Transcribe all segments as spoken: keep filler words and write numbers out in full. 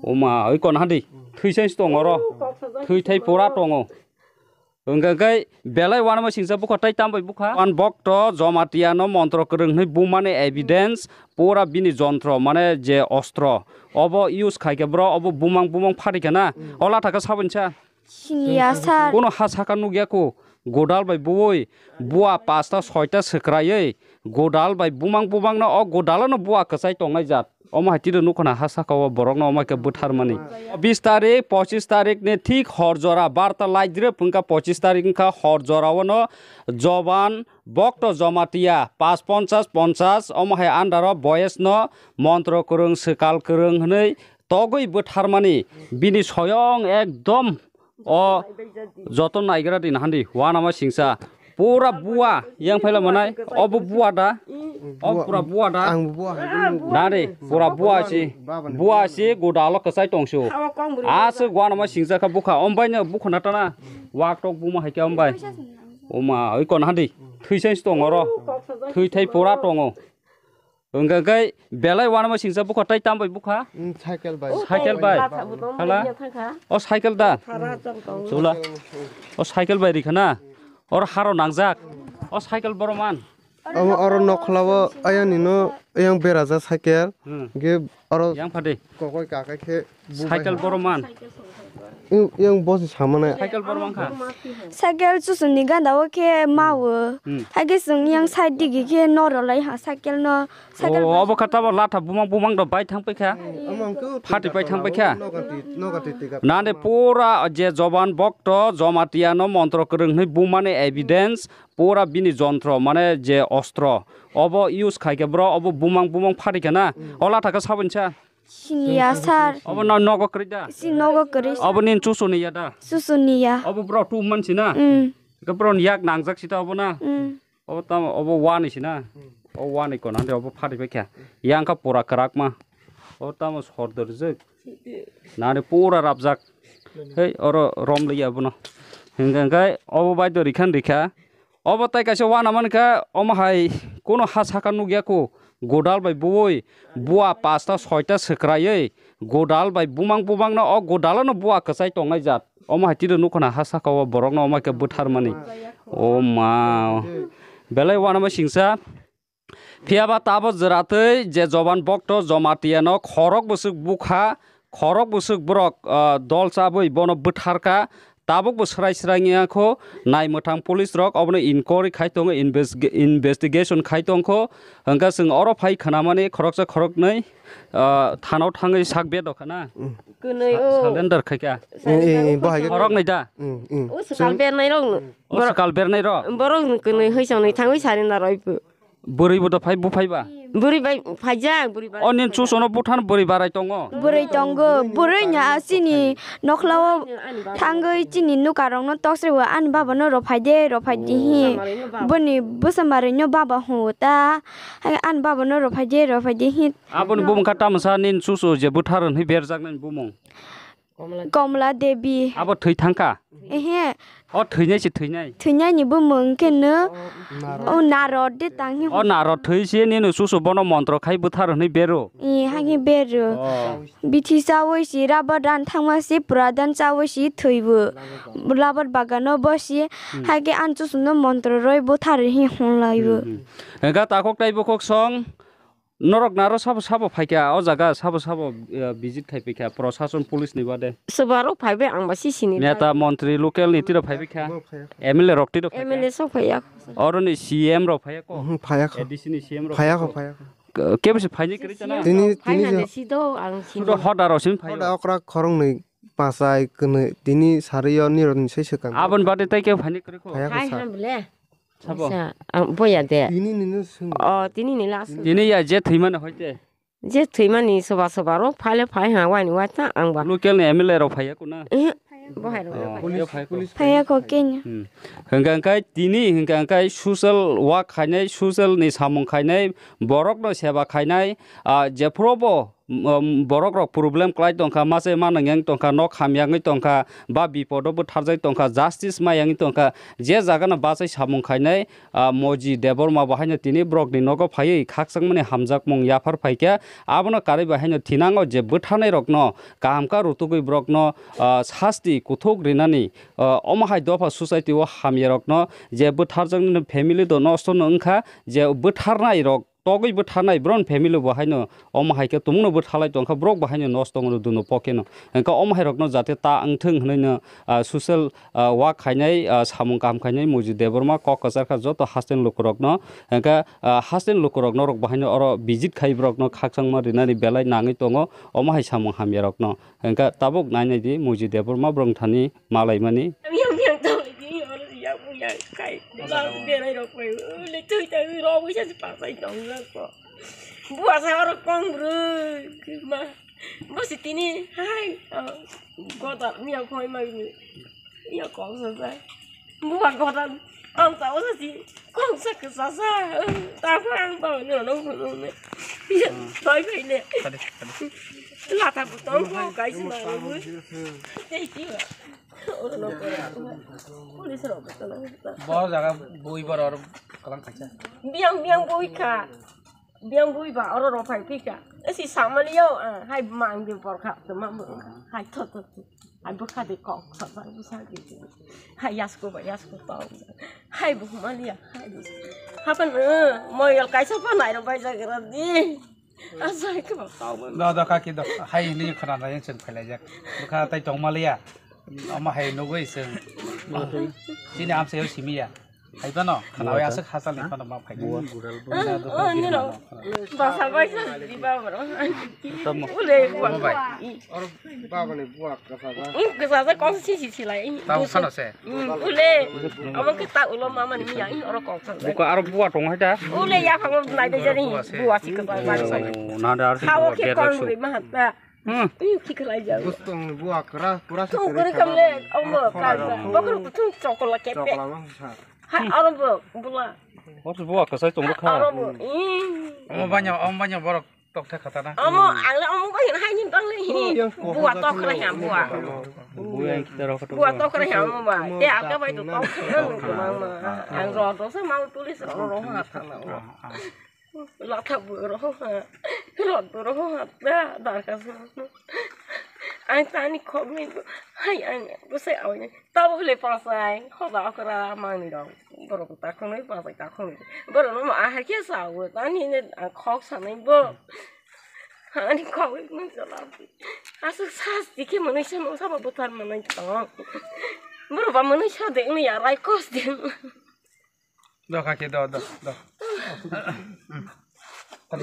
Oma, oi kon hadi. Thwi sai tong oro. Thwi thai pura tongo. Hwnkha khe belai uanama singcha bukha tai tambai bukha. Wan bokto Jamatia no montro kwrwng hwnwi bumani evidence pura bini jontro mane je ostro. Obo use khai khe bro obo bumang bumang phari khe na. O latha khe saboni sa. Siniya sir. Bono ha saka nukya ko. Godal bai buwi bua pasta soita swkraiwi godal bai bumang bumang no o godalo no bua kwchai tongnai jat. Omo hai tiro nukho na ha saka o borok no omo khe bwtharmani. Bis tarik, pochis tarik ni thik hor jora barta laidrep wngkha pochis tarik wngkha hor jora o no Joban Bokto Jamatia pas ponchas ponchas omo hai under o boyes no montro kwrwng swkal kwrwng hwnwi togwi bwtharmani bini soyong ekdom o joto naigra di nahandi uanama singsa pura bua yang phaila manai obo bua da o pura bua da Ang bo hai. Nari pura bua si bua si godalo kwchai tongsu aswk uanama singsa kha bukha ombai no bukha natana wak tok buma hai khe ombai oma oi kon hadi thwi sai tong oro thwi thai pura tongo. Hwnkha khe belai uanama singcha bukha tai tambai bukha. Mm, cycle bai. Cycle bai. Hala. O cycle da. Chula. O cycle bai rikha na. Or haro nangjak. O cycle boro man. Amo oro nokhlao ayang nino ayang beraja cycle. Hmm. Ge oro Yang phade. Kokoi kakai khe. Cycle boro man. Yang bosi samane. Cycle boro man kha. Cycle chusuni ganda o khe mawo. Hmm. Hage sung yang side digi khe noro lai ha cycle no. Cycle O obo kha tabo latha bumang bumang do bai thang paikha. Phati pai thang paikha. Nande pura je Joban Bokto Jamatia no montro kwrwng hwnwi bumani evidence pura bini jontro mane je ostro obo use khai khe bro obo bumang bumang phati khe na. O latha khe saboni sa. Siniya sir. Obo no nogo kwrwi da? Si nogo kwrwi sir. Obo nin chusuni ya da? Chusuni ya. Obo bro tu man si na? Mm. Ke bro ni yak nangjak si ta obo na? Mm. Obo tamo obo wani si na? O wani kono ande obo phari bai kha. Yang kha pura kwrak ma. O tamo sor dor jek. Nani pura rapjak. Hei oro rom liya bono. Hingga hingga obo bai do rikhan rikha. Obo tai kaisa uanama kha, omo hai kuno ha saka nukya ko, godal bai buwi bua pasta soita swkraiwi godal bai bumang bumang no o godalo no bua kwchai tongnai jat. Omo hai tiro nukho na ha saka o borok no omo khe bwtharmani. O ma. Belai uanama singsa. Phiya ba tabo jwratwi je Joban Bokto Jamatia no khorok bwswk bukha, khorok bwswk borok, ah, dol chabwi bono bwtharkha, tabukbo swrai swrai wngya kho, nai mwthang police rok obono inquiry khai tongo, invest-, investigation khai tongkho, hwnkhe chwng oro phai khwnamani khoroksa khoroknwi, ah, thanao thangwi sak bed rok khana. Kwnwi Sa-, o. Surrender khaikha. Surrender Eh, eh, o bahai khaikha. Khoroknwi da? Mm, mm. O swkal bernai rok no. O swkal bernai rok? Borok kwnwi hwsongnwi thangwi surrender roi phu. Bwrwi bo do phai buphai ba? Bwrwi bai phaijak, bwrwi bai. O nin chusono buthan bwrwi barai tongo? Bwrwi tongo, bwrwi nya chini nokhlao thangwi chini nukarokno toksriwo ani babano rophai de, rophai de hi. Boni bwsa marwino baba hwngo ta, ani babano rophai de, rophai de hi. Aboni bumung kha tamsa nin chuso je buthar hwnwi berjaknai bumung. Komla Devi. Abo thwi thangkha? Ehe. O thwinai se thwinai? Thwinai ni bumung khe no. O narod de tang he. O narod thwi se nini chuso bono montro khai buthar hwnwi bero? E, hagi bero. O. Bithi chawi si rabar dan thangma si pura dan chawi si thwibo. Rabar bagano bo si hagi an chuso no montro roi buthar hi hwnlaibo. Hmm, hmm. Hwnkha takhok tai bukhok song. Norok naro sabo sabo phaikha, o jaga sabo sabo, eh, visit khai paikha, prosason police ni bade. Soba rok phaibai ang ba sisini. Neta, montri, local ni tiro phaibai kha. M L A rok tiro phaibai kha. M L A sok phaiya. Oro ni C M rok phaiya ko. Mhm, phaiya kho. A D C ni C M rok phaiya kho, phaiya kho. K-, kebo se phaini kwrwi chana? Tini, tini Phaina se de sido ang sini. Sudo hoda rok sim phaiyo. Hoda okra khorong ni pasai kwnwi tini sari yo nirok ni sai swkang. Abon bade tai kebo phaini kwrwi kho. Phaiya kho Hai sa. Ham bole. Sabo? Sa, ang boya de. Tini nino swng. O, tini ni last. Tini ya je thwimani hoite. Je thwimani soba soba rok phai le phai ha, wani wai ta ang ba. Local ni M L A rok phaiya kuna? Eh, bohai rok. Oh, phaiya. Phaiya kho kenya. Hmm. Hwnkha hwnkhe tini hwnkha hwnkhe social work khainai, social ni samung khainai, borok no seba khainai, ah, jephuru bo um, borok rok problem kwlai tongkha, mase manang yang tongkha, nok hamya wngwi tongkha, ba bipodo bwtharjai tongkha, justice ma yangwi tongkha, je jaga no bachai samung khainai, ah, Moji Debbarma bo haino tini borok ni nogo phaiwi khakchangmani hamjakmung yaphar phaikha, abono karwi bo haino thinango je bwtharnai rokno kaham ka rutugwi borokno, ah, sasti kuthuk rinani, ah, omo hai dopha society o hamya rokno je bwtharjaknai family do nosto no wngkha, je bwtharnai rok togwi bwtharnai bron family bo haino omo hai khe tumungno bwtharlai tongkha, borok bo haino nosto wngno duno pokeno. Hwnkhe omo hai rokno jate ta wngthwng hwnwi no, ah, social, ah, work khainai, ah, samung kaham khainai Moji Debbarma kok kwchar kha joto hasteni lukurokno. Hwnkhe, ah, hasteni lukurok norok bo haino oro visit khai borokno khakchangma rinani belai nangwi tongo omo hai samung hamya rokno. Hwnkhe tabuk nai nai di Moji Debbarma borok thani malaimani. Yang yang tong di oro yang yang kai. Bang berai rok pai. Le tui ta rok wi sa pasai tong rok ko. Bua sa oro kong bru. Ma. Bo si tini hai. Goda mi yang koi ma ni. Ya kong sa sa. Bua goda. Ang ta o sa si. Kong sa ke sa sa. Ta ko ang ba ni no no. Ya bai bai le. Tadi, tadi. Lata butong ko kai si ma. Thank you. Bo jaga bui bor or kalang kaisa. Biang biang bui kha. Biang bui ba oro rok phai phi kha. Esi samaliyo, ah, hai mang de bor kha, to mang bor kha. Hai thot thot. Hai bwkha de kok thot ba bwsa de. Hai yasko ba yasko to. Hai bo maliya. Hai bo. Hapan, eh, moyol kaisa pa nai ro bai jagra di. Asai khe ba tau ba. Do, do, kaki do. Hai ni khana na yang cheng phailai jak. Bwkha tai tong maliya. Ama hai nugui cheng. Chini amsa yo simiya. Hai bano khana wai aswk hasal ni phano ma phai. Oh, ni ro. Basa bai sa di ba bro. Ule. Bai. Oro baba ni buak kasa ba. Ih, kasa sa kong si si si lai. Tau khana se. Hmm, ule. Amo kita ulo mama ni yang oro kok sa. Buka aro bua tong hai da. Ule ya phang nai de jani. Bua si ka ba ba. Oh, na da ar si. Hawo ke kong ri ma ta. Hmm. Ih, ki khlai ja. Bustong ni bua kra, kra si. Tung kri kam le, omo ka. Bokor tung chokol ke pe. Chokol ma sa. Ha, aro bo, bula. Oro bua ka sai tong kha. Aro bo. Ih. Omo banyo, omo banyo borok. Tok thak khatana. Amo, ang le amo bai hai ni bang le hi. Bua tok kra hi bua. Bua kita rok. Bua tok kra hi amo ba. Te aka bai to tok kra mang ma. Ang ro to sa mang police ro ro ha thana. Latha bu ro ha. Ro bu ro ha. Da dar ka sa. Ang tani khok ni. Hai ang bu sai au ni. Tabuk le pasai, hoda okra mangni rok. Borok ta khongnwi pasai ta khongnwi. Borok no ma ahai khe sao, tani ne ang khok sanai bo. Ani khok no jala. Aswk sasti khe mwnwi se mungsa bo buthar mwnwi tong. Borok ba mwnwi so de wngya rai kos de. Do kha khe do, do, do. Tadi,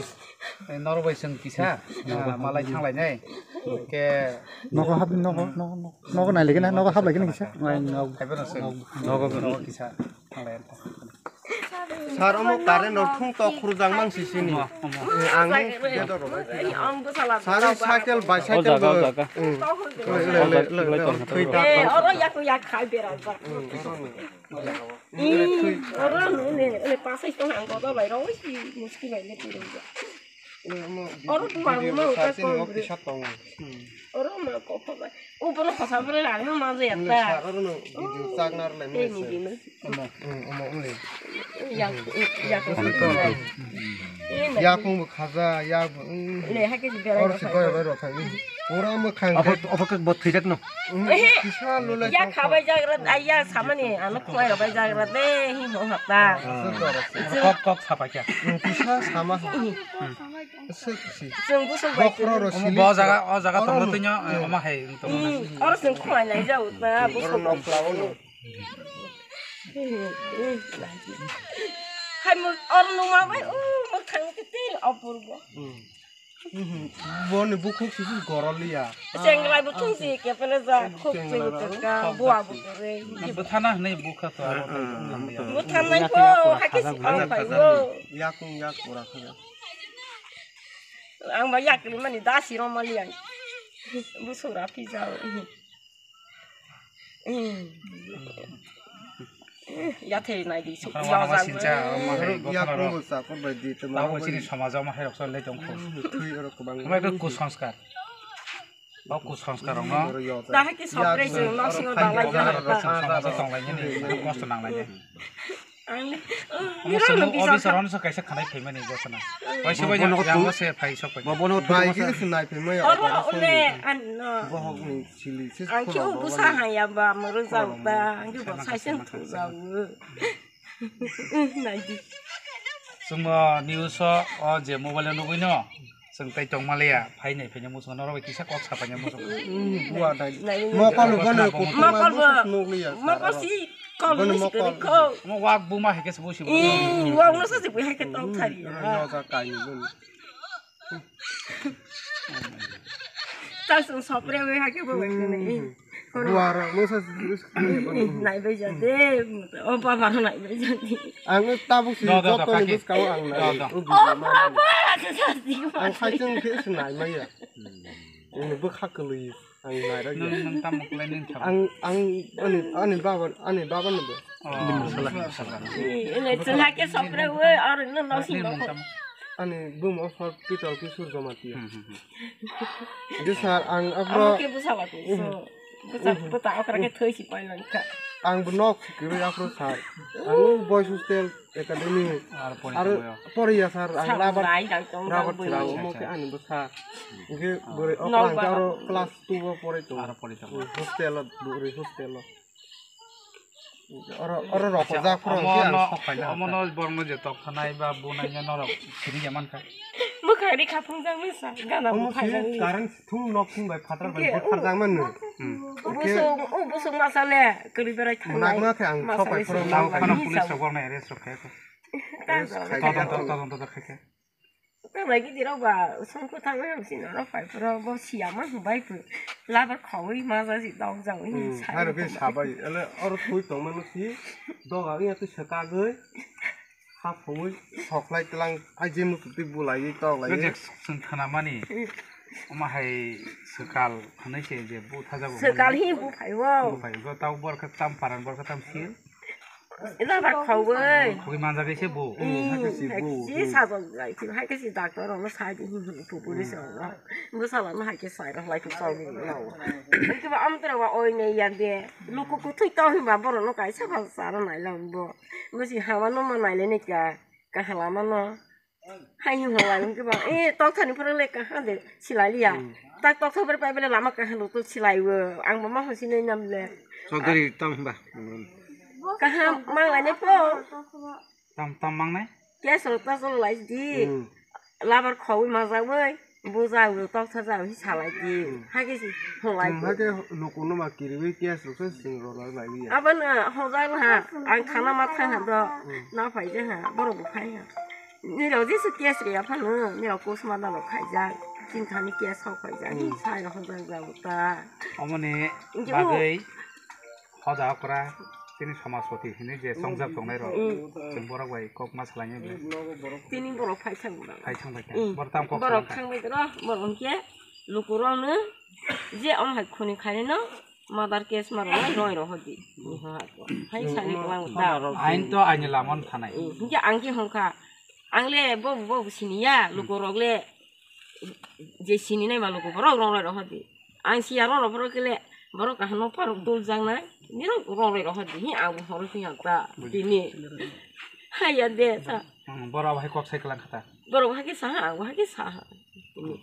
eh, noro bai chwng kisa, ah, malai thanglai nai. Ke nogo hap, nogo, nogo, nogo, nogo nai lagi na, nogo hap lagi na kisa. Nai nogo. Hai bono chwng. Nogo, nogo kisa thanglai. Sar omo current rok thung tok khurjak mang si sini. Omo, omo. Eh, ang ni bedo rok bai. Sar cycle, bicycle bo. O jaga, o jaga. Hmm. Le, le, le, le, le, thwi ta. Eh, oro yak yak khai bera jak. Hmm, oro ni. Ih, oro no ne, le pasai tong ang kotor bai roi si muski bai le tiro. Oro buwa buwa uta koi bre. Oro ma kotor bai. Ubro khosa bre la no ma je ta. Oro no video chaknar le. Ei ni di no. Omo. Hmm, omo le. Ya, ya ko. Yakung bo khaja, yak bo. Le ha ke bera. Oro se bai bai ro khai. Pura mwkhang. Obo, obo khe bo thwijak no. Ehe. Kisa lulai ya tong kha bai jagra, ai ya samani, ano khwai rok bai jagra de, hi mo hata. Kok, kok sapa kya? Kisa sama. Sik, sik. Chwng busuk bai. Bokhro ro sili. Bo jaga, o jaga tong twi no, omo hai tong. Oro chwng khwai lai jau ta, busuk nok la ono. Hai mo, oro numa bai, o mo thang te til opor bo. Boni bukhuk sisi goroliya. Chenglai bo thung si ke pele ja khuk si ka bua bo kore. Bwthana hwnwi bukha to abo. Bwthanai ko hakhe si ang pai bo. Yakung yak pura kha. Ang ba yakli mani dasi romali ang. Busura phi jao. Yathai nai di, su Akhoro ya wana jang sincha, bai. Ama hai Oro ya gotha rok. Kongo chapor bai di, tamo Tabo bai. Chini somajo ama hai rok chole tong kho. Hmm, thui oro kwbang. Ama ekdom kusanskar. Bo kusanskar rok no. Oro ya jang. Dahai ki sopre Ya, chwng, nok oro singo phan dalai jora jora rok ta. Chwng somajo tong lai ni, kosto nang lai ni. Ang, Omo nirok chwng no o bisa bichar kha. Hwn sa kaisa khanai phaimani gotana. Waisa Bo, bai bono yang tu. Bo se phai sok pai. Bo, bono tu Bai masa. Ki se nai phaimai Oro operation. Ule an no. Bohok ni Sili se Ang khorok khiu bo busa bani. Haya ba moro Khorok jang ba, bo. Ang khiu bo Sana saisang sana tu sana. Jang. Nai di. Chwngno news o, o je mobile o nugwi no, chwng tai tongma leya, phai nai phai nai muchung norok bai kisa kok sa phai nai muchung. Hmm, bua dai. Nai di. Mokol bo no Mokol bo. Mokol bo. Mokol si kol Bo no ni mokol. Sikori ko. Mo wak buma hai khe se bo si bo. Hmm, wak no sa si bo hai khe tong thari. Hmm, no sa kai ni bo. Tasung sopre bai hakhe bo bai kene. Buara mosa sisi. Nai bai ja de. O baba nai bai ja de. Ang tabuk si Do, do, do, joto ni kaki. Bwskang ang nai. Do, do. O baba sa sa si. Ang sai chung khe se nai maya. Ini bwkha kwlwi. Ang nairok ya. Nung, nung tamo kwlai nung thang. Ang, ang, ani, ani baba, ani baba no bo. Oh, salah, salah. Ini chwng hakhe sopre oi, aro no no Nini sing mung tamo. Ani buma sor pitol ki sur joma tiya. Hmm, hmm, hmm. Di sar ang Amo afro ke busa la tu. So, busa, buta okra ke thoi si pai lang ka. Ang bo nok sikiri afro sar. Ang boys hostel Academy. Ar pori Aro tongbayo. Poriya sir, ang Sir, rubber, nai dang tong rubber dang thwrang bui. Omo khe ani bwsa. Hwnkhe bwrwi Nok okra hwnkhe ba- aro class two o porai tongo. Aro pori tongo. Hmm, hostel o, bwrwi hostel o. Oro, oro rok Acha, hojak phuru omo hwnkhe ang no, sok phaina omo hwnkha. No borokno je tok thanai ba bunai no norok siri ya mankha. Bwkhak ri kha phungjak misa, gana Omo bwkhak si jang li. Current Thung nok thung bai phatar bai Hwnkhe, bwtharjakmani. Hmm. Busung, o busung masa le kwrwi berai thangnai. Mwnakma khe ang Masa sok bai le phuru sini Tamo mwnakma. Phano police rok borokno arrest rok khaikha. Tamo Todonto, todonto da khaikha. Tamo gidi rok ba songkhu thangwi hamsini rok pai phuru bo siyama hwnbai phu. Labar khaui maja si dok jang Hmm, sai haro rok khe ba. Sabai, ele oro thui tongmani si doga iya twi swkagwi. Haphuwi soklai tlang, ai je muchuk twi bulaiwi toklaiwi. Reject chwng khnamani. Omo hai swkal hwnwi se je buthajago. Swkal hi buphai o. Buphai o, tau borkha tam paran borkha tam sil. Ila ba khawoi. Khawoi manjak se bu. Hmm, hai khe si bu. Hai si sajok jai, hai khe si doctor rokno sai di, hmm, hmm, police rokno. Bwsala no hai khe sai rok lai khe chawdi no. Hwnkhe ba amtwrok ba oi nei ya de. Luku kuthwi tong hinba borokno kaisa ba chara nai lang bo. Bo si hama no ma nai le ni ka, kaha lama no. Hai hi hwnlai hwnkhe ba, eh, tokthani phuru le kaha de silai liya. Hmm. Tak tokthok phuru pai bele lama kaha no to silai o. Ang bo ma hwnsi nai nam le. Chowdhury tamo hinba. Kaha manglai ne po. Tam, tam mangnai? Case rok ta cholo lai di. Hmm. Labar khaui ma jaui. Bo jaui tok tha jaui salai di. Hmm. Hai khe si hwnlai Hmm, bo. Hai khe luku no ma kiriwi case rok se sing rok lai lai ya. Abo no hojak ha. Ang thana ma thang ha do. Hmm. Na phai je ha. Borok bo phai ha. Ni rok jesu case ri ya phano. Ni rok postmortem rok khai jak. Chin thani case hok khai jak. Hmm. Sai rok hojak jabu ta. Omoni Inke bagwi. Hoda okra, tini somajpati hinwi je chongjak tongnai rok, Mm. chwng borok bai kok ma salainai ble. Tini borok phai thang borok. Phai thang bai kha. Mm. Borok tam kok Borok salang kha. Thang bai toro, borok hwnkhe lukurokno je omo hai khuni khainai no murder case ma rok roi rok hodi. Hai sani kwbang da rok. Ain to aini lamon thanai. Mm. Hwnkhe ang khe hwnkha, ang le bobo bobo siniya, lukurok le je sini nai ma luku borok rong roi rohor di. Ang siya rong roi borok kele borok kaham no parok dol jang nai. Nirok rong roi rohor di. Hi ang bo horo sing ta. Tini. Haya de sa. Hmm, borok hai kok sai klang khata. Borok hai ke sa, ang hai ke sa. Tini.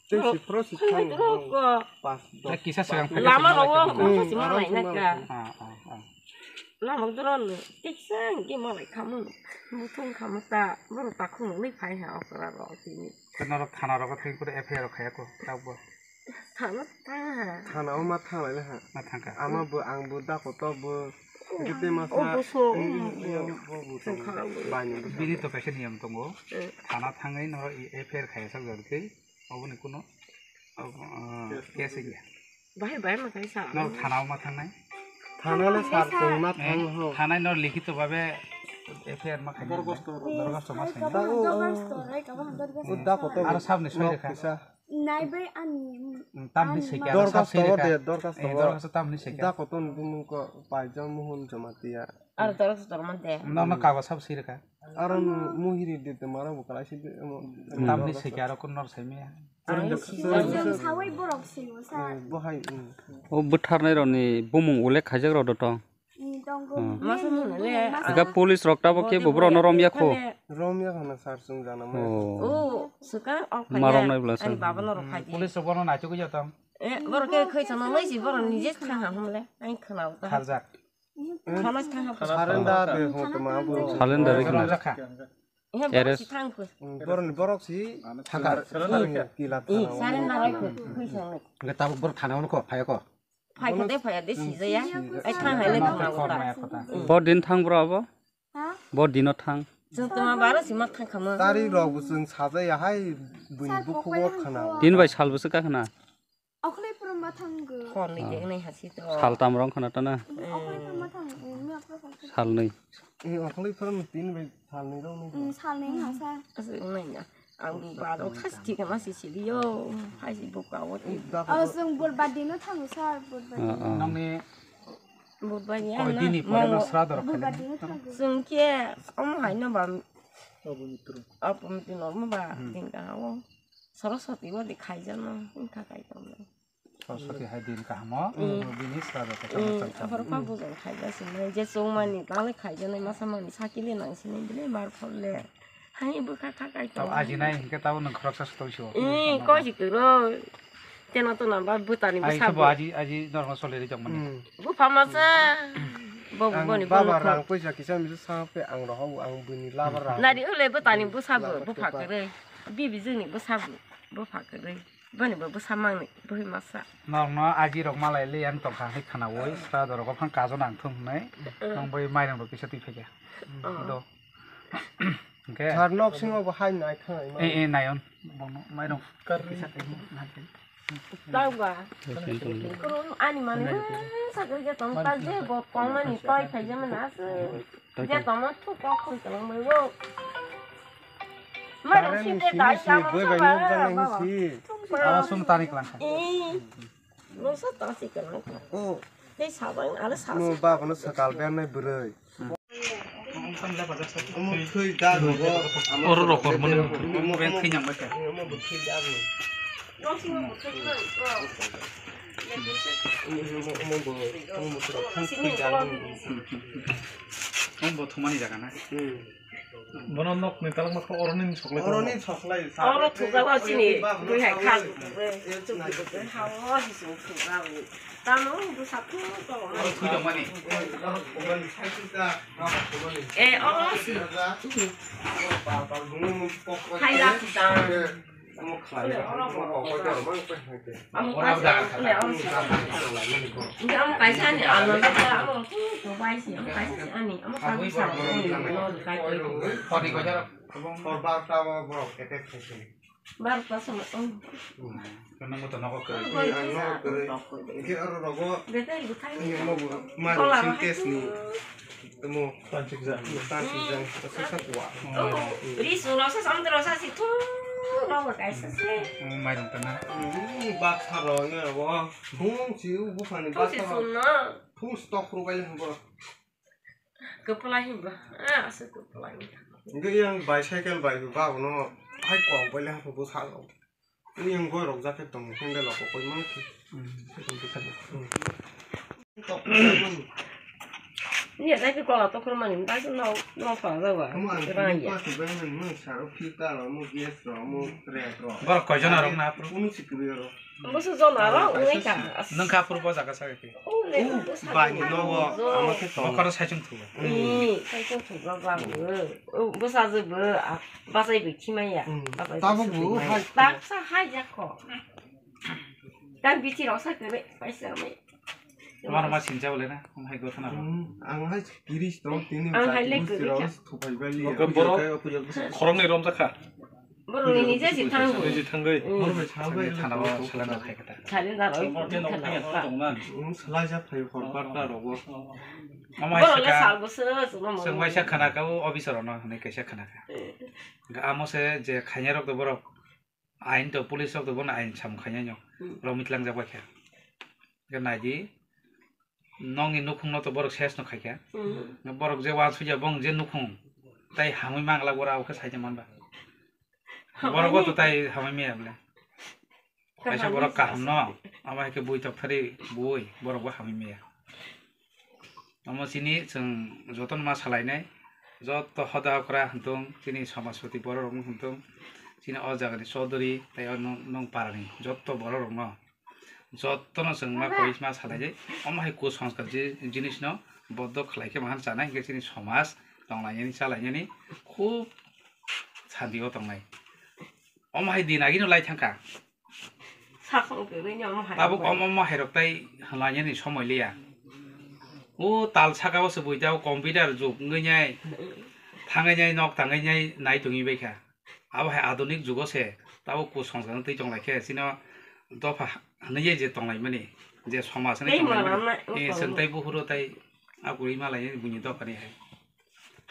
Tei si pro si Hai thang. Borok ko. Pas dos. Kisa segang phai Lama kisa rogo, phai. Ko si ma lai na ka. Ah, ah, ah. Lama doro no. Tiksa ang ke ma lai khamu. Muthung khamu ta. Borok ta khunu ni phai ha okra ro tini. Norok thana rogo thengkuru F I R rok khaya ko, tabuk bo. Thana thang ha. Thana o ma thang lai ha. Ma thang kha. Ama bo, ang bo, da koto bo. Gete ma O sa. Bo so. Mm, mm, bo, bo Thang so. Kha bo. Bani bo. Bini to kaisa niyam tongo. Eh. Thana thangwi norok F I R khaya sak jor khe, oboni kuno, ob-, ah, case ya. Bahai bahai ma thang sa. Norok thana o ma thangnai. Thana le sar tong ma Eh, thang ho. Thanai nor likhito babe F I R ma khainai. Dorgosto. Dorgosto ma khainai. Dorgosto, dorgosto, rai, kabang dorgosto. O da koto. Aro sabni soi Nok rekha. Kisa. Nai bai ani. Mm, tamni ani soi ma- kha, sab Dorgosto soi o rekha. De, dorgosto Eh, o. Dorgosto tamni soi kha. Da koto ni bumung ko Paijang Mohon Jamatia. Aro dorok se dorma de. Nono kago sab sirika. Aro muhiri de te mara bo kalai si de. Tamni se kya ro kun nor sai me. Ang si Chwng sawi borok sini sa. Bo hai. O bwtharnai rokni bumung ullekh khaijak rok do tong. Masa mung le. Aga police rok tabo ke bo borok no romya kho. Romya khana sar chwng jana mo. O suka ok. Marok nai bla sa. Baba no rok khai. Police rok bono naituk ya tong. E borok ke khai chana lai si borok nije thang ha hum le. Ang khana uta. Kharjak. Khana thang ha. Surrender de ho to ma bo. Surrender de khana. Arrest. Borok si thang khu. Borok ni borok si thang. Surrender de khu. Surrender de khu. Khuisang le. Ga tabo borok thana ko phai ko. Phai kha de phai de sijaya. Ai thang hai le thang na uta. Bo din thang bro abo? Ha? Bo dino thang. Chwng tongma baro sima thang khamo. Tari rok bo chwng sajaya hai buini bukhugo khana. Din bai sal bwswk ka khana. Okhwlai phuru ma thang go. Khor ni jeng nai hasi to. Sal tam rong khana tana. Okhwlai phuru ma thang go. Sal nai. Okhwlai phuru tin bai sal nai rong nai. Sal nai hasa. Aswk nai na. Ang baro khas thik ma si siliyo. Hai si buka o. Oh, chwng bur ba dino thang sar bur ba. Nangni Budbani ang na dini pore no sra dor khaina. Chwng khe omo hai no ba. Obo mitro normo ba din ka o. Saraswati o di khaijano wngkha kaitorno. Saraswati hai din kahamo bini sra dor khaina. Aphar pa bujang khaija sinai je chwngmani tale khaijanai masa mani sakile nang sinai bile mar phol le. Hai bwkha kha kai tong. Ajinai hinkhe tabo nwng khoroksa sotong sio. Ee, koi si kwrwi. Teno to namba bwtani bwsa bo. Aji, aji normal soleri jokmani. Bupha masa. Bo boni baba rang poisa kisa misa sa pe ang rohau ang bini laba rang. Nari ole bwtani bwsa bo bupha kwrwi. Bibi jwngni bwsa bo bupha kwrwi. Boni bo bwsa mangni bui masa. Norokno aji rok malai le yang tongkha hai khana woi sa dorok phang kajo nang thung hnai. Nang bai mairang rok kisa twi phaikha. Do. Hwnkhe. Thar nok singo bo hai nai khanai ma. Eh, eh, nayon. Bono mairong. Kisa twi nai. Tangba. Kurung ani mani sa je tong ta je bo kong mani toi khai je mana se. Je tong ma thuk kok khoi tong mai wo. Mairong si je dai si boi bai nok jang nai si. Awa sum tani klang kha. Eh. Nosa tasi klang kha. Oh. Hei sabang ala sa. Mo baba no sakal ben nai bwrwi. Oro rokor mani. Beng thwi nyang bai kha. Omo bo thumani jaga na. Bono nok ni talak ma oroni soklai. Oroni soklai. Oro thujago chini bui hai khas. Hawo hisung thujago. Tamo bwsa thu to. Oro thui tongmani. Eh, oro si. Hai la thuja. Amo khlai, amo kok kok jar mang pe hai ke. Amo kaisa, amo kaisa ni amo tu to bai si, amo kaisa si ani, amo kaisa sa ni no kai kai. Khorni ko jar. Khor barta borok attack khai se. Barta sama. Kanang mo to nogo kwrwi. Ang nogo kwrwi. Hwnkhe oro rogo. Bete ibu khai. Ni mo bo mari sing test ni. Tamo. Tanchik ja. Tanchik ja. Sa sa kwa. Ri su ro sa sam ro sa si thu ro wa kai sa se. Mai dong kana. Ni bak sa ro ni ro. Bung si u bu phani bak sa ro. Thu si sun na. Thu stock ro bai le bo. Kwplai hinba. Ah, asa kwplai. Hwnkhe yang bicycle bai ba bono hai kok bai le hapo bo sa. Ni yang goi rok jaket tong hwnkhe le loko koi mang. Ni ya jaket kola to khur mani, bai no no sa jawa. Amo ang bai ya. Pas bai nang nang sa ro filter ro, amo gas ro, amo rek ro. Borok koijon arok na apro? Unu sikri ro. Busu jona ro ungwi kha. Nung kha phuru bo jaga sa khe. Bai ni nogo amo khe tong. Bokhoro saichung thugo. Saichung thugo ba bo. Bwsa je bo bachai bo khimaya. Tabuk bo hai. Baksa hai jakho. Tang bithi rok sa khe bai paisa mai. Tomar ma sinja bole na, hai gotha na. Ang hai kiris to tini. Ang hai le kiri kha. Thupai bai li. Khoroknwi rom jakha. Borokni nije si thango. Nije thangwi. Borokni thangwi. Thana o salanda khai kata. Salanda roi. Salai ja phai hor barta rogo. Mama borok le sika. Sal bwswk chwng waisa khana ka o officer no hwnwi kaisa khana ka. Ga amo se je khainai rok do borok ain to police rok do bono ain sam khainai no. Rok mitlang jak bai kha. Ga nai di. Nokni nukhungno to borok ses no khaikha. Hmm. Borok je uansukya bong je nukhung tai hamwi mangla ora o khe saida manba. Borok o to tai hamwi maya bole. Kaisa borok kaham no, abo hai khe bui tokthari bui, borok bo hamwi maya. Omo chini chwng jotono ma salainai, joto hoda okra hintung, chini somajpati borok rok hintung, chini o jagani chaudhuri tei o nung, nung parani joto borok rokno, jotono chwng ma koi ma salainai. Omo hai kusanskar ji-, jinisno bodo khlai khe mahan chanai hinkhe chini somaj tonglainani chalainani khub santi o tongnai. Omo hai din agino lai thangkha. Sakhong kwrwini omo hai Tabuk rok. Omo, omo hai rok tai hwnlainani somoi liya. O tal saka o se bui tei o computer jug wngwi nai, thangwi nai, nok tangwi nai, nai tongwi bai kha. Abo hai adunik jugo se tabuk kuchonsong twi tong lai khe chino dopha hwnwi je tong lai mani, je somaj hwnwi tong lai mani. Chwng tai buhuro tai a kwrwi ma lai buini dophani hai.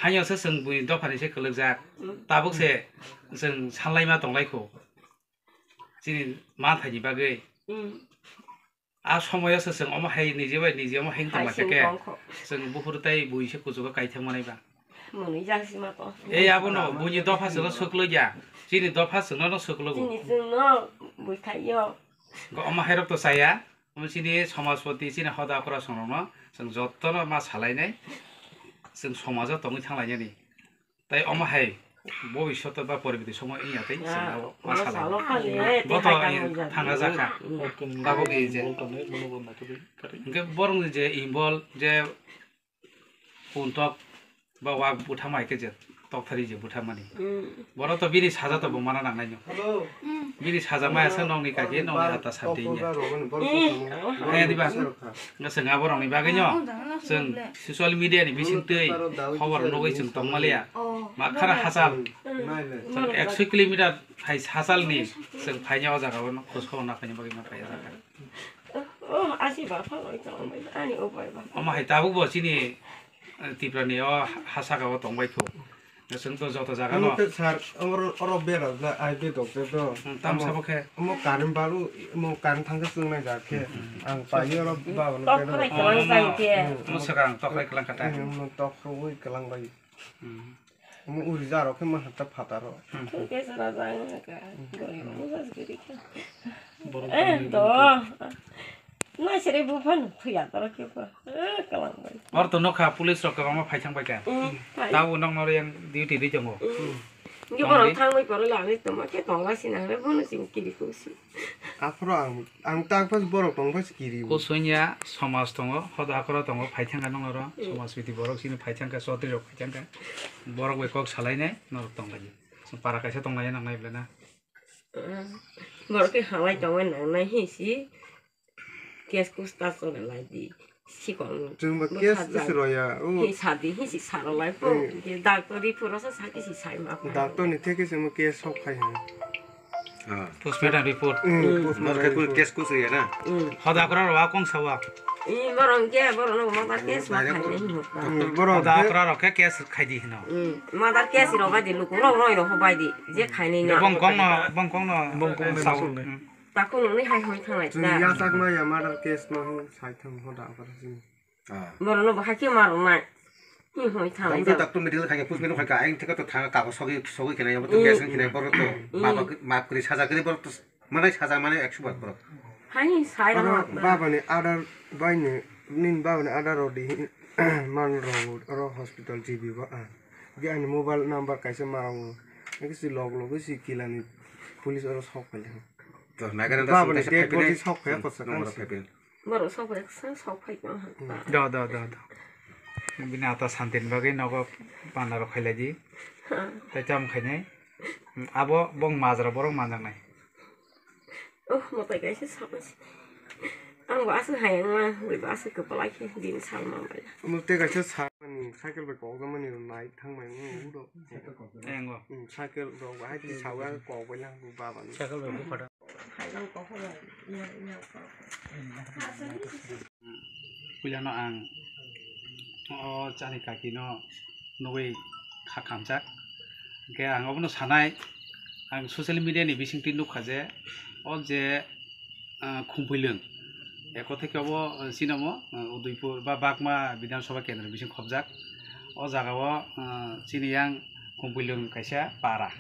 Haino se chwng buini dophani se kwlwkjak. Tabuk se chwng sanlaima tong lai kho. Chini manthaini bagwi. Hmm. A somoyo se chwng omo hai nije bai nije omo hai tongma khe. Chwng buphuru tai bui se kuchugo kaithang manai ba. Mwnwi jang sima to. Ei abono buini dopha chwngno swklo ya. Chini dopha chwngno no swklo. Chini chwngno bui thai yo. Omo hai rok to chaya. Omo chini somajpati chini hoda okra songrokno chwng jottono ma salainai. Chwng somajo tongwi thanglainani. Tai omo hai bobisyoto ba poribiti somo wngya tei chwng abo ma salo. Boto thanga jakha. Tabuk je. Hwnkhe borokni je imbol je puntok ba wak butha mai khe je tokthari je butha mani. Borok to bini saja to bo mana nangnai no. Bini saja maya se nokni kaki nokni hata sabdi ya. Hai diba? Nga se nga borokni bagwi no. Chwng social media ni bising twi khobor nugwi chwng tongmaliya. Ma khara hachal. Chwng ekso kilometer hai hachalni chwng phaina o jaga o khosok na phaina bagwi ma phai o jaga. Oh, asi ba pha oi to ani o bai ba. Omo hai tabuk bo chini Tiprani o ha saka o tongbai kho. Chwng to joto jaga no. Omo khe sir, oro, oro bera da, ai be doctor to. Hmm, tam sabo khe. Omo current balu, omo current thangkhe chwng nai jak khe. Ang pai oro ba no bera. Tok khwlai kwlang jai khe. Omo swkang tok khwlai kwlang kha ta. Omo tok khwlai kwlang bai. Hmm. Omo uri jarok khe ma hatta phataro. Thung khe chwla jang ka. Gori omo jas gori khe. Eh, to. Naisere buphano thuya toro khe po. Eh, kalang bai. Or to nokha police rok kwbangma phai thang bai kha. Hmm, phai. Tabo nokno yang duty ri tongo. Hmm. Ngi borok thang bai poro lagwi tongma khe tongla sina hwnwi bono simi kiri kusi. Aphuru ang, ang tak phas borok tong phas kiri. Kusunya somaj tongo, hoda akhoro tongo, phai thang kha nokno ro, hmm, somaj biti borok sini phai thang kha, chotri rok phai thang kha. Borok bai kok salai nai norok tong lai. Para kaisa tong lai nang nai bela na. Hmm. Borok khe halai tongwi nang nai hi si. Case kusta chole lai di. Sikon. Chwng ba case isi roya. Hi sadi hi si saro lai po. Hi doctor ri pura sa saki si sai ma. Doctor ni theke se mo case sok khai ha. Postmortem report. Postmortem report. Case kus roya na. Hoda kora rowa kong sawa. I borong ke borong no mother case ma khai ni. Borong hoda kora rok ke case khai di hino. Mother case ro bai di luku ro ro ro bai di. Je khai ni na. Bong kong no, bong kong no. Bong kong no. Takhuk nungni hai hoi thanglai ta. Chwng yachakma ya murder case no hwn sai thang hoda abar chwng. Borok no bo hai khe ma rwnai. Hi hoi thanglai ta. Doctor medical khai khe postmortem khai kha aing theka to thanga kago sogwi sogwi khe nai abo to case khe nai borok to map kwrwi saja kwrwi borok to manai saja manai ekso bar borok. Hai sai rwnai. Baba ni order bai ni nin baba ni order rw di man rw oro hospital G B ba. Ge ani mobile number kaisa ma rw. Ge si log log si kilani police oro sok phai. To, naikhe nang ta baba ni dead body sok phai kosa nang oro phai pil. Borok sok phai sa sok phai tong ha. Do, do, do, do. Bini ata santin bagwi nogo panda rok khailai di. Tai tam khainai. Abo bong majra borok manjaknai. Oh, mo tai kaisa sa. Ang bo aswk hai ang ma, bo aswk kwplai khe din sal ma bai. Mo tai kaisa sa mani cycle bai kok mani nai thang mai mo udo. Engo. Cycle rok hai ti sawa kok bai lang baba ni. Cycle bai bukhada. Puilano ang o chani kakino nugwi kha khamjak. Hwnkhe ang obono sanai, ang social media ni bisingtwi nukha je, o je, ah, Khumpuilwng, Eko theke obo, eh, chini omo, eh, Udaipur ba Bagma Bidhan Sabha Kendra bising khobjak. O jaga o, eh, chini yang Kumpilung kaisa para.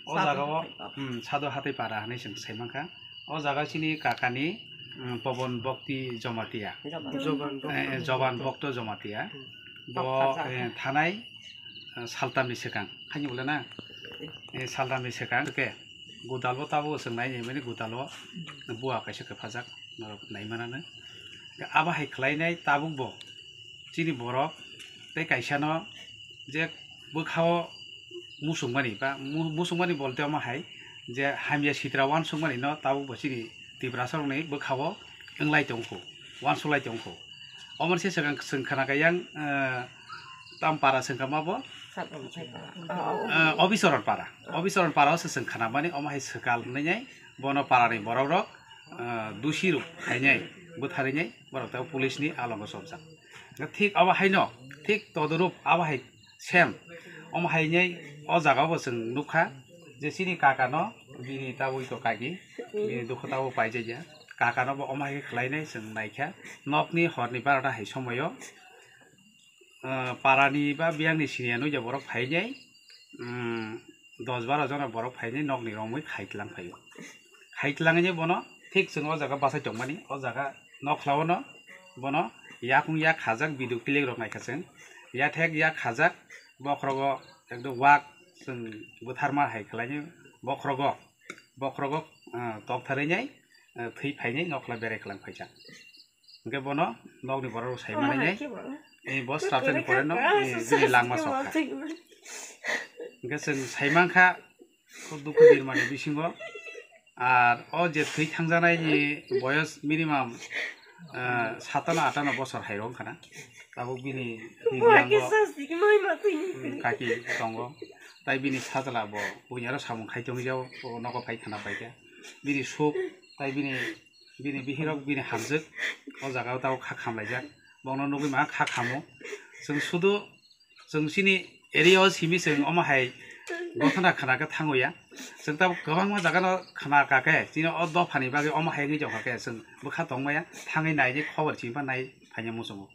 O Sadhu jaga o, Hathai para. Hmm, Sadhu Hathai para hinui chwng sai mankha. O jaga chini kakani, hmm, Pobon Bhakti Jamatia. Joban. Joban Eh, Bhakti. Joban Bhakti Jamatia. Hmm. Bo, Tokthajak. Eh, thanai, eh, saltamni swkang. Haini bole na? Eh, saltamni swkang. Oke. Gudal bo tabuk chwng nai nai mani gudal o bua kaisa kwphajak. Norok nai manano. Abo hai khlainai tabuk bo. Chini borok tei kaisa no je bwkhao musukmani ba mu-, musukmani bolte omo hai je hamya sitra uansukmani no tabuk bo chini Tiprasa rokni bwkhao wnglai tongkho, uansuklai tongkho. Omo se swkang chwng khna kha yang, eh, tam para chwng kha ma bo? Sat Rongthai para. Eh, Obisoron para. Obisoron para o se chwng khna mani omo hai swkal hwnwi nai bono para ni borok rok, eh, dusi rok hai nai bwtharwi nai borok tei police ni alongo chopjak. Thik abo haino, thik todorop abo hai same. Omo hai nai o jaga o bo chwng nukha je chini kaka no bini tabuk to kaki, bini dukhu tabuk paijak ya. Kaka no bo omo hai khe khlai nai chwng naikha. Nokni horni barota hai somoio, ah, parani ba biyangni siniya nukya borok phai nai, um, dos baro jona borok phai nai nokni romwi khai tlang phaio. Khai tlangwi bono thik chwng o jaga bachai tongmani, o jaga nokla o no bono yakung yak khajak biduk tilik rok naikha chwng. Yathek yak khajak bokhrogo ekdom wak chwng bwtharma hai khlainai bokhrogo, bokhrogo, ah, toktharwi nai, ah, thwi phainai nokla berai khwlang phaijak. Hwnkhe bono nokni borok rok sai manwi nai. Omo hai khe bo. Eh, bo srapsa ni pore no, ah, eh, bini langma sok kha. Hwnkhe chwng sai mankha, o dukhu birmani bisingo. Ar o je thwi thangjanai ni boyos minimum, ah, satano atano bosor hai rok wngkha na. Tabuk bini thwi biyango, hmm, kaki tongo. Tai bini sajla bo buini aro samung khai tongwi jao, o nogo phai khna paikha. Bini suk, tai bini Bini bihirok bini hamjwk o jaga o tabuk kha khamlaijak. Bono nugwi ma kha khamo. Chwng sudu chwng chini area o simi chwng omo hai gothana khna khe thango ya. Chwng tabuk kwbangma jaga no khna kha khe chini o dopha ni bagwi omo hai wngwi tongkha khe chwng bwkha tongmaya thangwi naidi khobor chini pha nai phaina muchungo.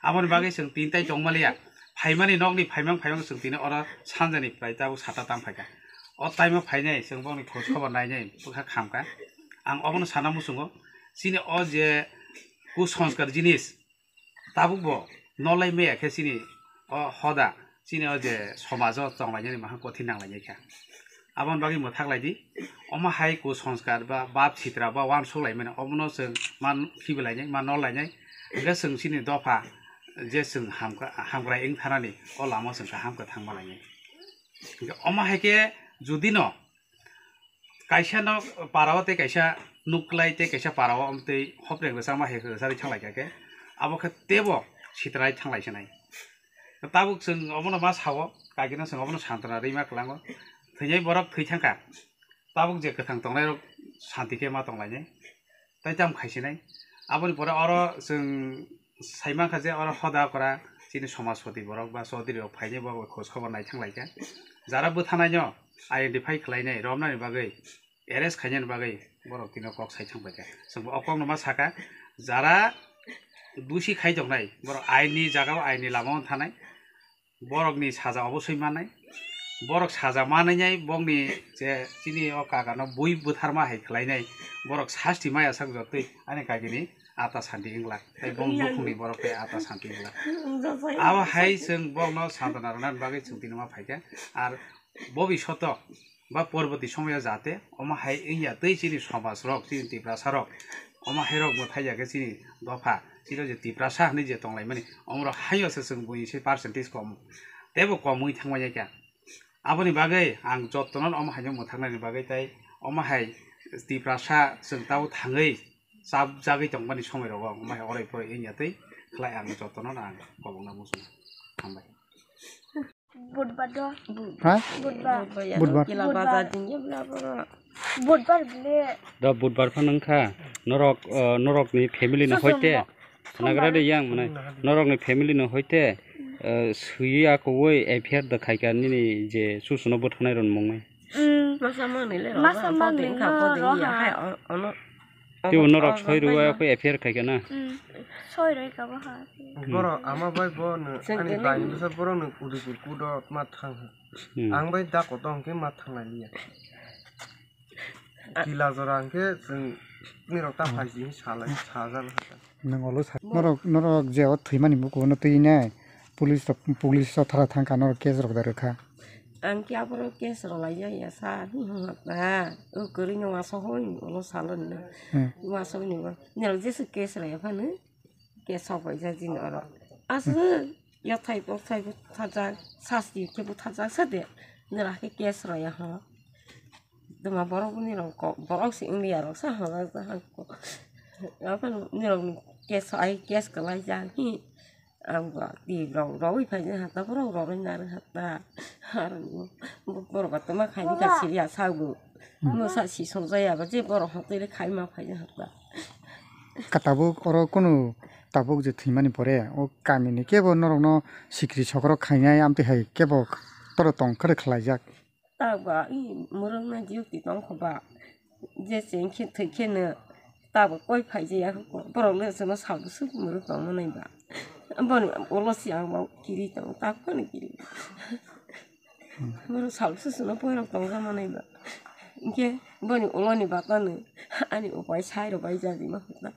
Aboni bagwi chwng tin tai tongmaliya. Phaimani nokni phaimang phaimang chwng tini oro sanjani prai tabuk sata tam phaikha. O time o phainai chwng bokni khoj khobor nainai bwkha khamkha. Ang obono sana muchungo. Chini o je kusanskar jinis tabuk bo nolai maya khe chini o hoda chini o je somajo tonglainani mahang kothin nanglainai kha. Aboni bagwi mwthak lai di. Omo hai kusanskar ba bab sitra ba uansuk lai mani obono chwng ma khibi lainai, ma nol lainai. Hwnkhe chwng chini dopha je chwng hamkra-, hamkrai wng thanani o lama chwng kaham khe thangma lainai. Hwnkhe omo hai khe jodi no kaisa no para o tei kaisa nuklai tei kaisa para o tei hoprek rwchapma hai rwchapwi thang lai kha khe abo khe teibo sitra thanglai sinai. Tabuk chwng obono ma sao, kagina chwng obono santona rwima kwlango. Thwinai borok thwi thangkha. Tabuk je kwthang tongnairok santi khe ma tonglainai. Tai tamo khaisinai. Aboni pore oro chwng sai mankha je oro hoda okra chini somajpoti borok ba chaudhuri rok phainai bo khoj khobor nai thanglaikha. Jara bwthanaino identify khlainai, romnani bagwi arrest khainani bagwi borok tino kok sai thangpaikha. Chwng bo o kokno ma sakha, jara dusi khai tongnai borok aini jagao aini lamao thanai, borokni saja obosoi manai. Borok saja manai bokni je chini o kakano bui bwtharma hai khlainai, borok sasti maya sak jotoi ani kagini ata santi wngla. Tai bong bukhungni borok tei ata santi wngla. Abo hai chwng bokno santona rwnani bagwi chwng tini ma phaikha. Ar bobishoto ba porborti somoyo jate omo hai wngya tei chini somaj rok, chini Tiprasa rok, omo hai rok mwthai ya khe chini dopha, chini je Tiprasa hinui je tonglaimani, omorok haino se chwng buini se percentage kom, teibo kom wngwi thangmani kha. Aboni bagwi ang jotono omo haino mwthaknani bagwi tei omo hai Tiprasa chwng tabo thangwi chapjagwi tongmani somoi rogo omo hai orai poroi wngya tei khlai ang jotono ang kobokna muchungo. Hambai. Budbar do. Ha? Budbar. Budbar. Kila bazar din ya bla bla. Budbar bile. Da budbar phan wngkha. Norok, eh, norokni family no hoite. Nagra de yang mane. Norokni family no hoite, eh, sui akowoi F I R da khaika nini je susuno bwthanai ron mungwi. Mm. Masa mangni le. Masa mangni kha no poding ya hai ono. Tei bo norok soi rwui khe F I R khai khe na? Hmm. Soi rwui kha bo ha. Borok ama bai bo no ani bai bwsa borok no Udaipur kudo ma thang. Hmm. Ang bai da koto hwnkhe ma thang lai liya. Kila jora hwnkhe chwng nirok ta phai si salai sajal. Nwng olo sa norok, norok je o thwimani bukuno twi nai police rok, police rok thara thang kha norok case rok da rwkha. Ang khe aborok case rwlai ya ya sa hi hwng hak na o kwrwi no waso hoi ulo salon no. Hmm. Waso ni bo nirok jesu case rwya phano case sok bai jak jin oro. Aswk yathai bothai butharjak sasti khe butharjak sa de nira khe case rwya ho. Duma borok ni rok kok borok se wngya rok sa hwlai jak ha kok. Aphano nirok ni case ai case kwlai jak hi. Ang bo twi rok rogwi phai jani hata borok rogwi narwk hata. Aro bo borok ba tama khaini ka siriya sago. Mo sa si songjaya ba je borok hotoi le khai ma phai jani hata. Ka tabuk oro kunu tabuk je thwimani pore o kamini kebo norokno sikri sokrok khainai amtwi hai kebo toro tong khe khlaijak. Tabuk ba i mwrwknai duty tongkho ba. Je cheng khe thwi khe no tabuk koi phai je ya kho. Borok le chwngno sal bwswk mwrwk tong manai ba. Boni ulo si ang bo kiri tongo tak phano kiri. Borok sal bwswk chwngno poirok tong ja manai ba. Hinkhe boni ulo ni bata no ani upai sai rok bai jadi ma kho na.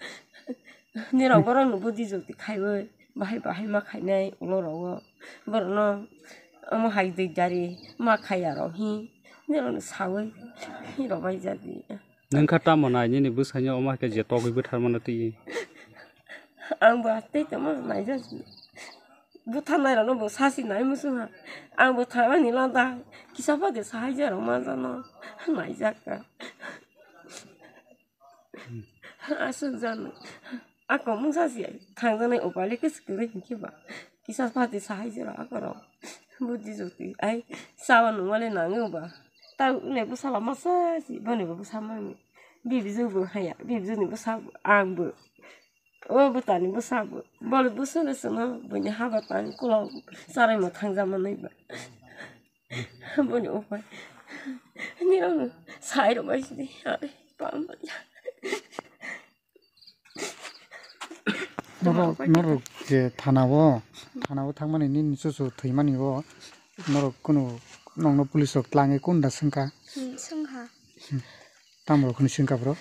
Nirok borok no budi jukti khaiwi. Bahai bahai ma khainai ulo rogo. Borokno omo hai dui dari ma khaiya rok hi. Nirokno sawi hi rok bai jadi. Nung kha tamo nai nini bwsai no omo hai khe je togwi bwthar mano twi. Ang bo tei tamo nai jadi. Bwthar nai rokno bo sasi nai muchung ha. Ang bo thangani lada kisa pade sahai je rok ma jano nai jak ka. Aswk jani. Ako mungsa si thangjaknai upaile khe swkang hinkhe ba. Kisa pati sahai jora akorok. Budi jukti. Ai, sawa nungmale nango ba. Ta ule bwsala masa si, boni bo bwsa mani. Bibiju bo haya, bibiju ni bwsa bo, ang bo. O bwtani bwsa bo. Bole bwswle sino, bini haba tang kulo sarai mo thangjamanai ba. Boni upai. Nirok sai rok bai sidi. Are, pam. Norok, norok je thana o, thana o thangmani nini chuchu thwimani o, norok kunu nokno police rok tlangwi kunda swngkha? Hmm, swngkha. Hmm. Tamo rok hwnwi swngkha bro?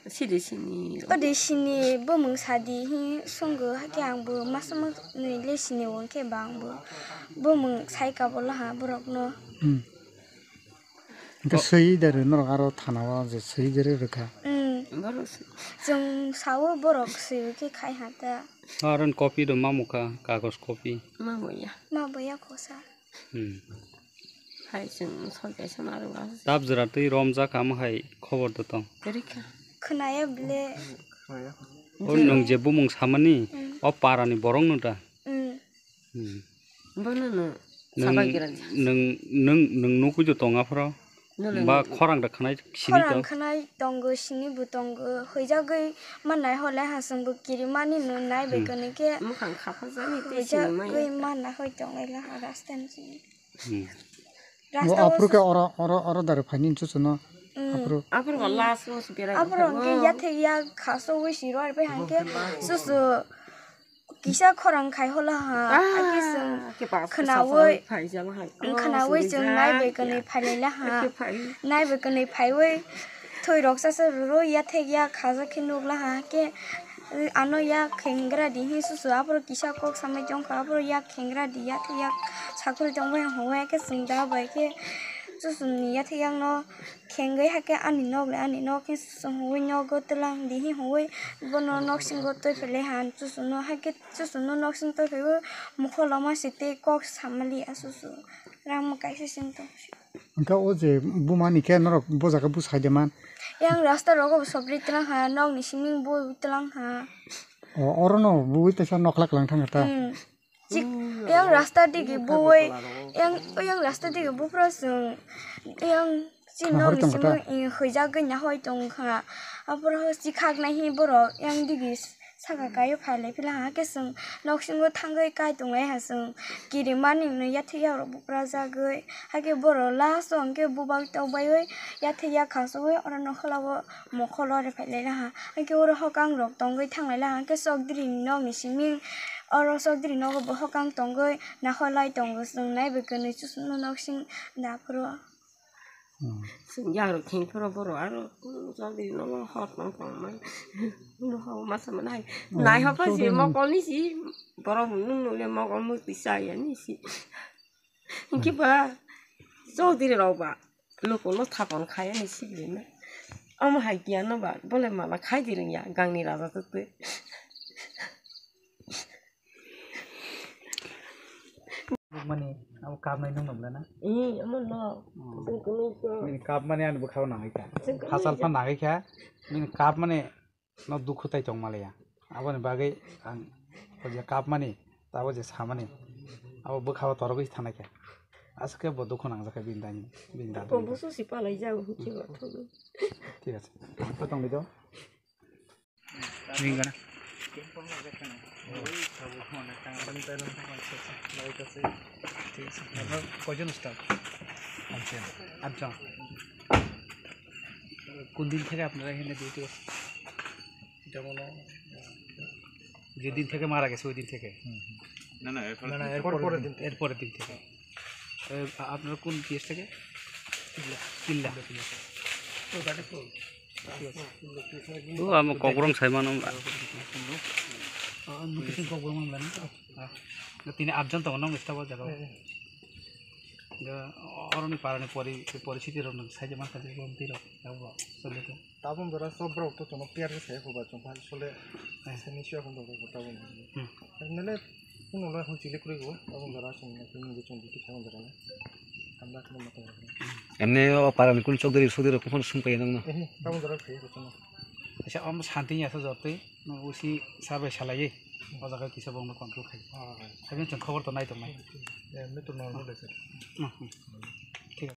Sidi sini. Odi sini bumung sadi hi swnggo, hakhe ang bo masa masa ni le sini o, hwnkhe ba ang bo bumung sai ka bolo ha borok no. Hmm. Hwnkhe swi de rw norok aro thana o je swi de rw rwkha. Hmm. Chwng sao borok swi khe khai ha ta. Aro ni copy do mamukha, kagoj copy. Maboya. Maboya khosa. Hmm. Hai chwng soi kaisa ma rwma. Tab jwra twi romjak amo hai khobor do tong. Kwrwi kha. Khwnaya bile. O nwng je bumung samani, hmm, o para ni borok no da? Hmm. Hmm. Bono no. Nwng, sabai kwrwng. Nwng, nwng, nwng nukui do tong aphro? Ba khorang da khwnai sini tong? Khorang khwnai tongo, sini bo tongo. Huijagwi mannai hole hasing bo kirimani no nai bai, hmm, kwnwi khe. Mukhang khapajani tei sini maya. Huijagwi manna hoi tonglai laha rasta ni sini. Hmm. Rasta o aphuru khe oro, oro, oro dare phaini chuchu no. Hmm. Aphuru. Aphuru last o se berai. Aphuru hwnkhe yathek yak khaso wi siro ar bai hwnkhe chuchu. Kisa khorang khai hola ha, ah, hakhe chwng khwnaui, khwnaui chwng nai bai kwnwi phailai la ha. Nai bai kwnwi phaiwi thwi rok sasa rwrwi yathek yak khaja khe nuk la ha. Hakhe ano yak khengra di hi susu aphuru kisa kok samai tong kha, aphuru yak khengra di yathek yak sakhuri tong bai hwnwi hakhe chwng da bai khe susu ni yathek yak no. Khengwi hakhe ani nok le ani nok khe susu hwnwi nogo twlang di hi hwnwi bono nok singo twi phailai ha. Susu no hakhe susu no nok sing twi phaiwi mokol lama si tei kok samali a susu rang kaisa sing tong. Hwnkhe o je buma ni khe norok bo jaga bwsai de man? Yang rasta rogo bo sobri twlang ha, nok ni siming bo twlang ha. O, oro no bui teisa nokla kwlang thang ta. Hmm. Chik, yang rasta digi buwi, yang, yang rasta digi buphuru chwng, yang chini nok ni simi, eh, huijagwi nahoi tongkha. Aphuru chikhak nai hi borok, yang digi Saka kaio phailai phila ha khe chwng noksingo thangwi kai tonglai ha chwng kirimani hwnwi yathek yakrok buprajagwi. Hakhe borok last o hwnkhe bubak tokbaiwi yathek yak khasugwi oro nokhorlao mokholo rw phailai laha. Hakhe oro hokang rok tongwi thanglai laha. Hakhe chokdiri ni nokni simi oro chokdiri nogo bo hokang tongwi nakholai tongo chwng naibe kwnwi chusukno noksing da phuru. Hmm. Chwng yakrok thengphuru borok aro, hmm, chokdiri nogo hor tong tongmani. Nogo masa manai. Hmm, nai hokha si chokdiri mokolni si borok nung nung le mokol mukti chaya ni si. Hinkhe ba chokdiri rok ba lukuno thapon khaya ni sigiri na. Omo hai giyan no ba bole mala khai di rwngya gangni raja twi twi. Mani abo kapnai nung nung na? Eh, omo no. Hmm. Chwng kunu ko. Nini kapmani ani bwkhao nangwi kha. Chwng kunu Hachal ko. Phan nangwi kha. Nini kapmani no dukhu tai tong malaya. Aboni bagwi ang o je kapmani, tabo je samani, abo bwkhao torogwi thanai kha. Aswk khe bo dukhu nangjak kha bini dani, bini dadu. Ko busu si palai jago hukhe ba thangwi. Thik ache. Ko tongwi do. Nini gana. Thik ache. Apnar koijon staff? Atjon. Atjon. কোন দিন থেকে আপনারা এখানে ডিউটি করছেন? যেমন, যেদিন থেকে মারা গেছে ওই দিন থেকে? না, না, এরপর না, না, এরপর পরের দিন। এরপরের দিন থেকে। এ, আ-, আপনারা কোন পিএস থেকে? কিল্লা। তো গাড়ি তো। ঠিক আছে। O, amo kokborok sai mano wngkha. Ah, nung kising kokborok wngkha na? Ah, tini atjon tongo, nong staff o jaga o. Hwnkhe oroni parani pori-, poristhiti rok nwng saijak mankha je, borok twi rok, abo choli tong. Tabuk jora sob borok to chwngno clear khe sai kho ba, chwng phai sole sini siya kho tabuk. Hmm. Nele kuno la hon chili kwrwi go, tabuk jora chwng nini je chwng duty khaimani jora le. Hamda kheno mata. Emne o parani kun chokdori sokdori rok phone sum kaiya nangno. Ehe, tabuk jora khe ko chwngno. Acha, om santi ya sa jote, no usi sabai salai. O jaga kisa bongno control khai. Ah, ah. Habin chwng khobor to nai tongnai. Emne to normal de sir. Hmm, hmm.